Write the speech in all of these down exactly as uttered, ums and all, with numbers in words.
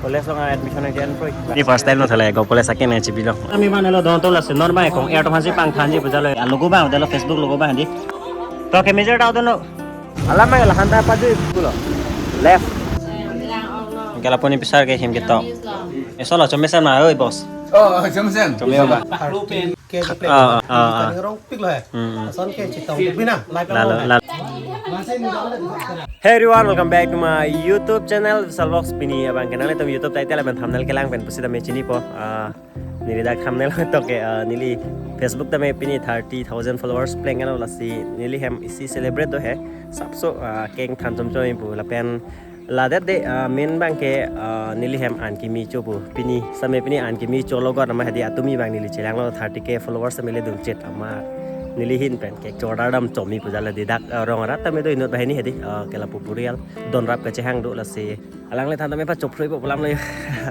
College along admission nangji-an proi. Ini first time lo thalai, go college akin nangchibi lo. Kami mana lo don tola si non mai kong air to hansi pangthanji puja lo. Logo abang, dalo Facebook logo abang di. To ke major tau dono. Alam mai la hanta paju pulo. Left. Kala poni pisar ke hem ketok. Eso lo chomesen ma oi boss. Oh, chomesen. Chome ba. Ke Ah, ah, ah. Rong pik lo he. Hmm. Ason ke chitong bina. Lalo, lalo. Hey everyone, welcome back to my YouTube channel, Vishal Vlogs. Pini abang kenal itum YouTube title lapen thumbnail kelang pen pusitame chinipo. Ah, neli dak thumbnail to ke, ah, neli Facebook tame pini thirty thousand followers plenglo, lasi neli hem isi celebrate do he. Sapso, ah, keng than chomchom pu lapen ladet de, ah, main abang ke, ah, neli hem an kimi cho pu. Pini same pini an kimi cho logot nama hadi atumi abang neli chelanglo thirty K followers same le dun chet ama neli hin pen kek chordar dam chomi puja la didak, ah, rong arat tame do inut bahini hadi, ah, kela pupurial don rap kachehang do lasi. Alang le than tame pachophrui po pulam lo.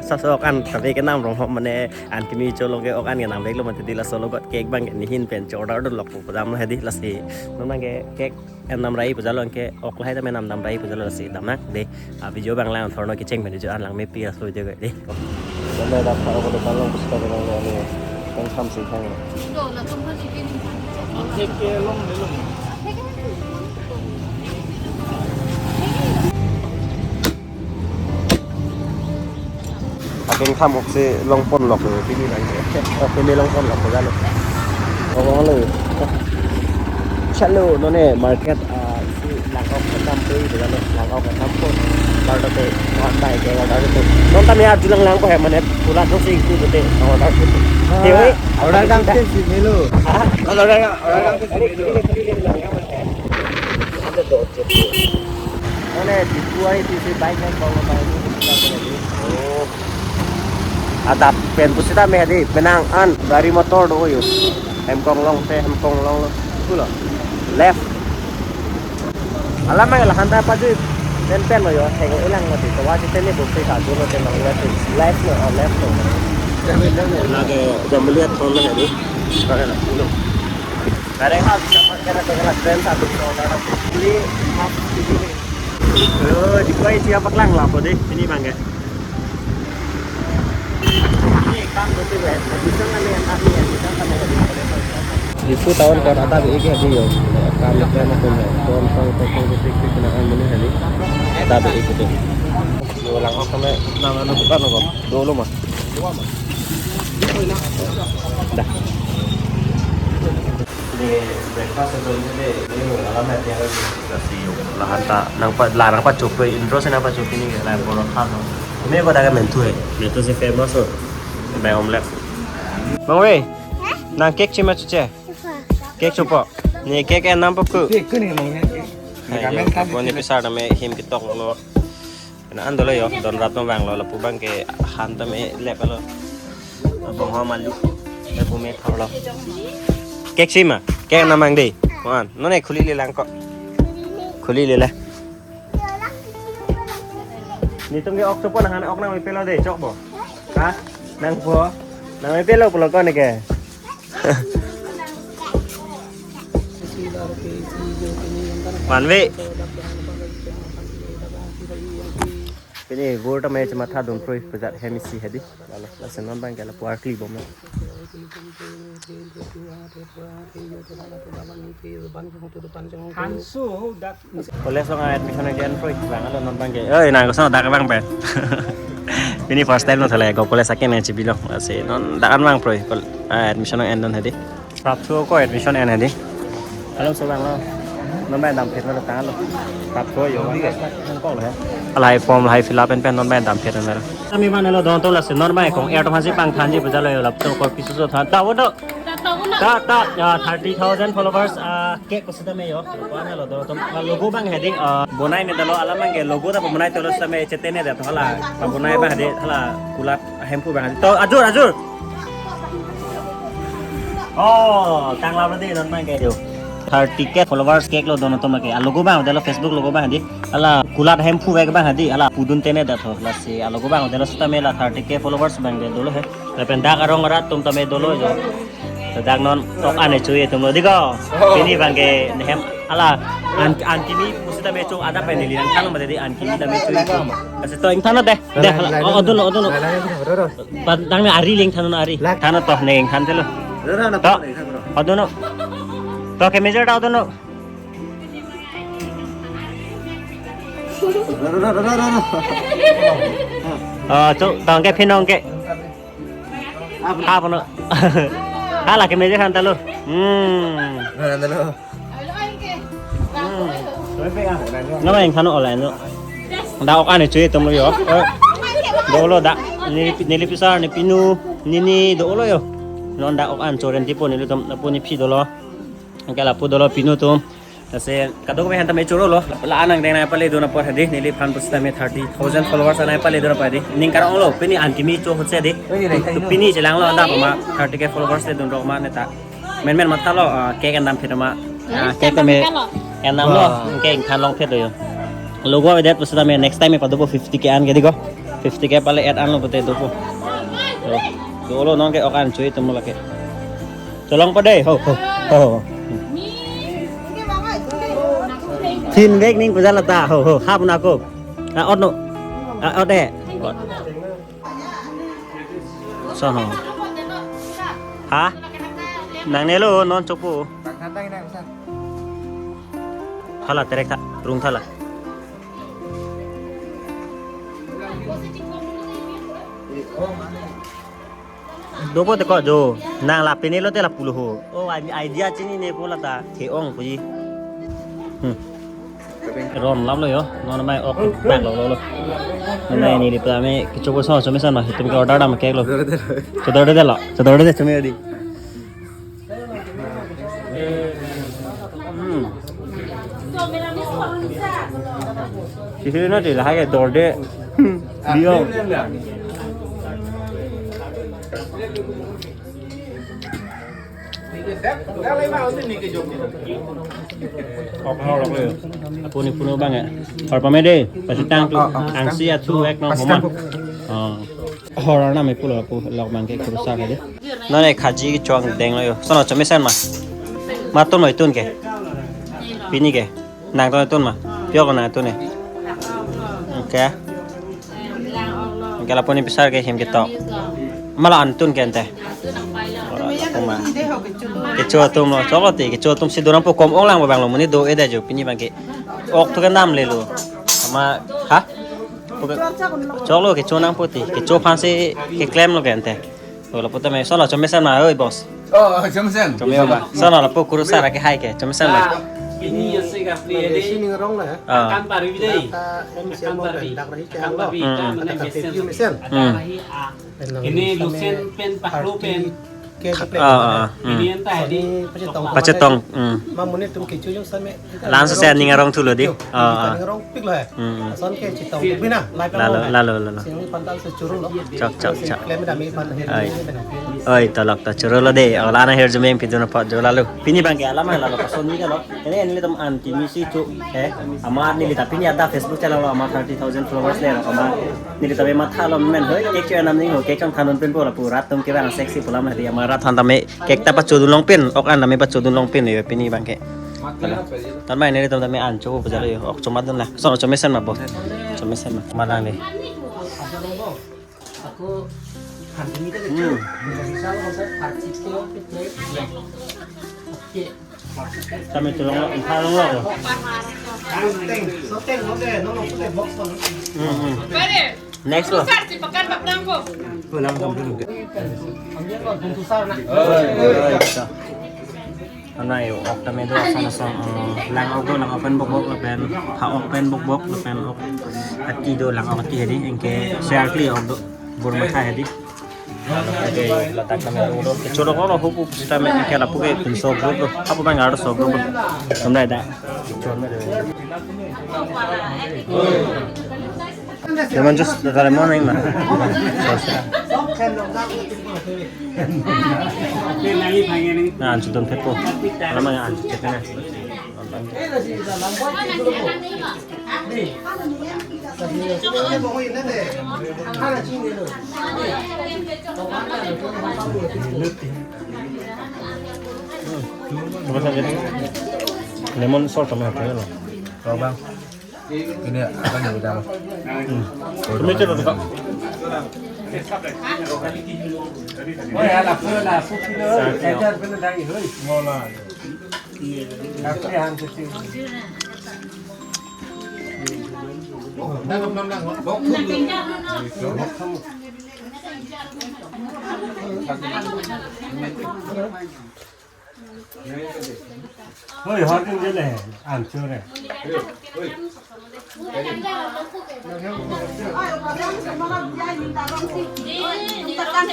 Sa sok an tapi kenam rong hom mane an kimi cho lo ke ok an kenam vek lo mate di laso logot kek abang ke nihin pen chordar do lok pu pulam lo hadi lasi. Non abang ke kek en nam rai puja lo anke ok lahai tame nam nam rai puja lo si damnak de. Ah, video abang lang thorno kicheng pen video an lang me pi aso video de. Dale dak tharo ko dokan long pusta ko long ni. Kang tham si thang. Aking thamok si longpon lok lo, pini lang. Oke, pini longpon lok lo, jalo. Oh, lo. Chalo, none market, ah, si langkok enam pui, jalo. Langkok enam pui. Baru tu, non bai ke order tu. Non tame arju lang lang ko he, mane pula tu si itu tu, order tu. Dewi, order kang si milo. Ah, order, order kang si milo. Ada dot. Mane, Dipu ai, Dipu bike naik bawa tahu ni, kita boleh ni. Oh. Adap pen pusitame hadi, penang an, gari motor do yo. Hemkong long te, Hemkong long lo. Pulo. Left. Alam mai la hanta paju pen pen lo yo, heng ilang lo di. Tawa di tene bukti ka dulu te long left, left lo, oh, left lo. Lagi jam melihat phone lo hadi. Pakai lah, pulo. Kadang hal bisa pakai lah, pakai lah, keren satu kilo, karena beli emas di sini. Oh, di koi siapa kelang lah, apa deh? Ini bang ya. Ini kan betul ya. Bisa nggak nih, yang kami yang bisa kan ada di Dipu town ko adap ik hadi yo. Kam ke ma kun hai. Ton pang ton pang tik tik kena an mene hadi. Adap ik itu. Yo lang ok kami nama nu bukan kok. Dulu mah. Dah. Di breakfast itu ini di ini alamat yang lagi. Lasi yo, la hanta nangpa, la nangpachok pe intro si nangpachok ini ke la poro khan. Me ko daga mentu hai. Mentu si famous ho. Bai omelette. Bang we. Nang cake chima chuche. Cake chopo. Ni cake en nam poku. Cake ko ni mong ni. Hai, kamen yo, kam ko ni ni. Pisar tame hem ketok lo. Ena an dolo yo, don rap tong bang lo, lapu bang ke han tame lep lo. Bong ho malu. Lapu me thor lo. Cake chima. Cake nam mang de. Wan, none khuli le lang ko. Khuli le la. Netum ke ok chopo nang han ok nang pelo de chokpo. Ha? Nangpo. Nang pelo pulo ko ni ke. Manve. Pini gur tame chematha dun proi pejat hem isi hadi. Lalo, lasi non bang ke lapu arkli bom lo. Hansu dak. College along admission nangji-an proi, bang alo non bang ke. Oi, nang koson dak bang pen. Pini first time lo thalai, go college akin nangchibi lo. Lasi non dak an bang proi. Kol-, ah, admission nang en non hadi. Prapthu ko admission en hadi. Halo, so bang lo. Non bang dam phit lo tang lo. Prapthu yo bang. Hang kok lo he. Lahai form lahai fill up en pen non bang dam phit lo. Kami mana lo don tola si non bang kong air to hansi pangthanji puja lo yo lap to ko pisu so than. Tahu do. Ta ta, ah, thirty thousand followers, ah, cake ko sitame yo. Ko-an lo do, tom, ah, logo bang hadi, ah, bonai ne dalo alam bang ke logo ta bonai tolo sitame chetene de to hala. Pa bonai bang hadi hala kulat Hemphu bang hadi. To ajur, ajur. Oh, tangla berarti non bang ke yo. Thirty K followers cake lo dono tom ke. Ah, logo bang dalo Facebook logo bang hadi. Hala kulat Hemphu bang bang hadi. Hala pudun tene de to. Lasi, ah, logo bang dalo sitame la thirty K followers bang de dolo he. Lapen dak arong arat atum tame dolo jo. Dak non tok ane chui atum lo diko. Oh. Pini bang ke nehem hala an, an kimi pusi Tame cho adap pen neli nangthan mati dei, an kimi tame cho. Lasi to ingthan dei. Dei, hala, oh, odun, odun. Padang ne ari le ingthan, ari. Than to ne ingthan thelo. To. Odun. To ke measure ta odun. Oh, cho tang ke phinong ke. Apa no? Hala ke measure han ta lo. Hmm. Nah, nah, nah. Hmm. Nama ingthan online lo. Dak ok an cho-e atum lo yo. Eh. Dolo dak. Neli, neli pisar, ne pinu, nini dolo yo. Non dak ok an cho-en tipo nelitum, lapu nephi dolo. Anke lapu dolo pinu atum. Lasi kadokave aphan tame choro lo. La-an angdeng nangpaledun apot hedi, neliphan pusitame thirty thousand followers nangpaledun apot hedi. Ning karong lo, pini an kimi cho ahut si hedi. To pini chelang lo anda pama thirty K followers ledun rok ma neta. Menmen mathalo, ah, cake endam phit ma. Ah, cake tame endam lo, cake ingthan long phit lo yo. Logo avedet pusitame next time padopo fifty K an ke dei ko. Fifty K pale add an lo pute dopo. Dolo non ke ok an cho-e atum lo ke. Cholong pa dei, ho, ho, ho. Thin vek ning pajala ta, ho, ho, hap nako. Ah, ot no. Ah, ot dei. Son ho. Ha? Nangne lo, non chopo. Hala terek tha, rung tha la. Dopo te ko jo, nang la pini lo te lapu lo ho. Oh, idea chinine po la ta, the-ong puji. Hmm. Ron lam lo yo, non mai ok bak lo lo lo. Nai neli tame kecho ko so, chomesan ma, itum ke order dam cake lo. Chodor de lo, chodor de, chome di. Hmm. Sisi na di lahai ke dorde. Hmm. Dio. Apuni puno bang ya. Hor pame dei, pasitang tu. Oh, oh, oh. Angsi atu ek no pasitang homa. Oh. Hor arnam me pulo pu lok bang ke kurusar ke dei. Non ne khaji kecho angdeng lo yo. Sono chomesan ma. Matun lo itun ke. Pini ke. Nangtum itun ma. Pio ko nangtum ne. Okay. Okay, lapu ne pisar ke hem ketok. Mala an tun ke ante. Ora, lapu ma. Kecho atum lo, choklo te, kecho atum si do nangpo, kom ong lang abang lo, monit do-e dei jo, pini bang ke. Ok thu ke nam le lo. Ama, ha? Choklo kecho nangpo te, kecho aphan si keklem lo ke ante. Oh, lapu tame, sono chomesan ma, oi boss. Oh, chomesan. Chome ba. Sono lapu kurusar ke hai ke, chomesan ma. Ah, ini yang saya kapri ini. Sini ngerong lah ya. Ah. Akan pari bidai. Kata M C M akan pari. Dak rahi akan pari. Hmm. Kita mana P P U mesen. Ada rahi, ah. Ini lusen pen paklo pen. Ah, ah, ah. Hmm. Ini entah di. Pachetong. Pachetong. Hmm. Mamunit tum kecho jong same. Langsung saya ningarong thulo dei. Ah, ah. Ningarong pik lo ya. Hmm, hmm. Ason ke chetong bina, lai lalo, pang lalo, lalo. Sing pantal sechuru lo. Chok, chok, chok. Klem dami pan her. Ai. Oi, tolok ta churu lo dei. Ola na her jumeng pidun apot jo lalo. Pini bang ke alam lalo, pasoni ke lo. Ini, ini nelitum an kimi si cho. Eh, amar neli ta pini ada Facebook channel lo, amar thirty thousand followers le lo, amar neli ta be mathalo men hoi, cake cho-e nam ning ho, cake chongthan un pen po lapu rat atum ke bang sexy pu alam hedi, amar rat aphan tame cake ta pachodun long pen, ok an tame pachodun long pen yo pini bang ke. Tan mai nelitum tame an cho pu jalo yo, ok chomat dun la. Sono chomesan ma bo. Chomesan ma. Malang dei. Aku hari ini kan lucu. Hmm. Bisa lo, masa party ke, oke. Tame cholong lo, ingthan long lo. Soteng, soteng, oke, no, no, put a box on. Hmm, hmm. Next lo. Tusar si pekan bak nangko. Pulang kampung. Ambil lo, tusar na. Anai ok tame do ason ason, eh, lang ok do, lang ok pen bokbok lapen ha ok pen bokbok lapen ok ati do, lang ok ati hedi, anke share kli ok do, bur matha hedi. Ladak tame do do, kecho do ko lo hupu sitame anke lapu ke pinso group do, hapu bang ar so group do. Samdai da. Lemon juice, the lemon nang na. Na an chudon phet po. Alam an chudon phet na. Hmm. Lemon salt sama apa ya lo? Kau bang. Ini akan dibilang. Kami coba buka. Oh ya, langsung, langsung kita. Ejar pun dari, hoi. Ngola. Langsung yang kecil. Hoi, hoi, tung jele, an chore.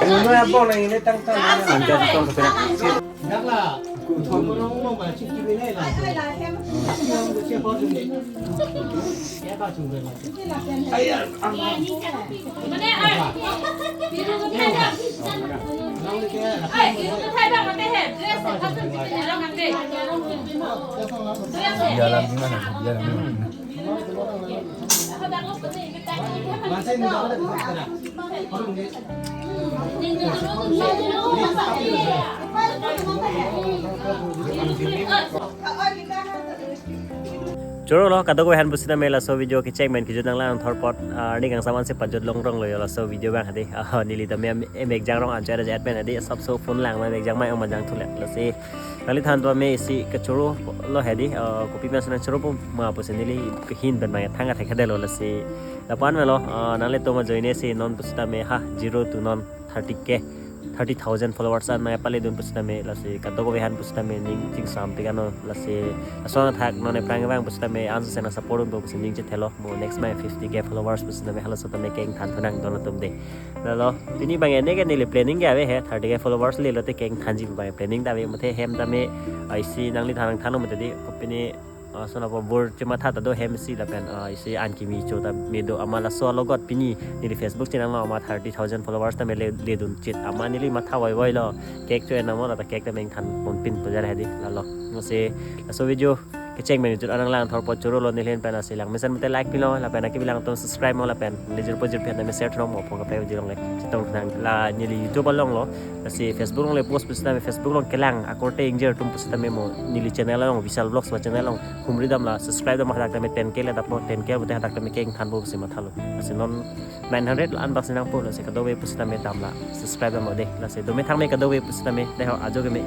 Ano ya, bon, ini tang tang. An chore, tong, tong. Jalan di mana? Jalan di mana? Choro lo, kadokave aphan pusitame laso video kecheng pen kejut nanglang thorpot, ah, ning kangsaman si pajut longrong lo yo laso video abang hadi. Ah, neli tame em, em ekjang rong anchor ajat pen hadi, sab so phone lang ma em ekjang ma em majang thulek lasi. Nangliphan tame isi kechoro lo hadi, ah, kopi mas nangchoropo ma pusi neli kehin pen ma thang athek hadelo lasi. Lapu-an melo, ah, nanglitum ajoine si non pusitame ha, zero to non thirty K, thirty thousand followers an nangpale dun pusitame lasi kadokave aphan pusitame ning chingsam pik ano lasi. Lason athak non aphrang abang pusitame anso sena support dunpo pusi ning chethelo, mo next ma fifty K followers pusitame halaso tame kengthan thunang don atum de. Lalo, pini abang ene ke neli planning ke ave he, thirty K followers le lote kengthanji abang planning ta ave, mate hem tame, ah, isi nangliphan nangthanlo mate di, pini, ah, sona po bor chematha ta do hem isi lapen, ah, isi an kimi cho ta me do ama laso alogot pini neli Facebook chenang lo ama thirty thousand followers tame le, le dun chit ama neli matha voi voi lo cake cho enamo la ta cake ta mengthan pon pin pujar hadi lalo. Mo si laso video kecheng pen kejut nanglang thorpot choro lo neli ahin pen lasi lang mesen mate like pilo lapen aki bilang atum subscribe mo lapen lejir pojir pen tame share throm mo phone kape ujirong le chetong nang la neli YouTube along lo lasi Facebook along le post pusitame Facebook along kelang akorte ingjir atum pusitame mo neli channel along Vishal Vlogs ba channel along humri dam la subscribe dam hadak tame ten K le daplo ten K bote hadak tame kengthanpo pusi mathalo lasi non nine hundred la an bak si nangpo lasi kadokave pusitame dam la subscribe dam de lasi dome thang me kadokave pusitame dei ho ajo ke me.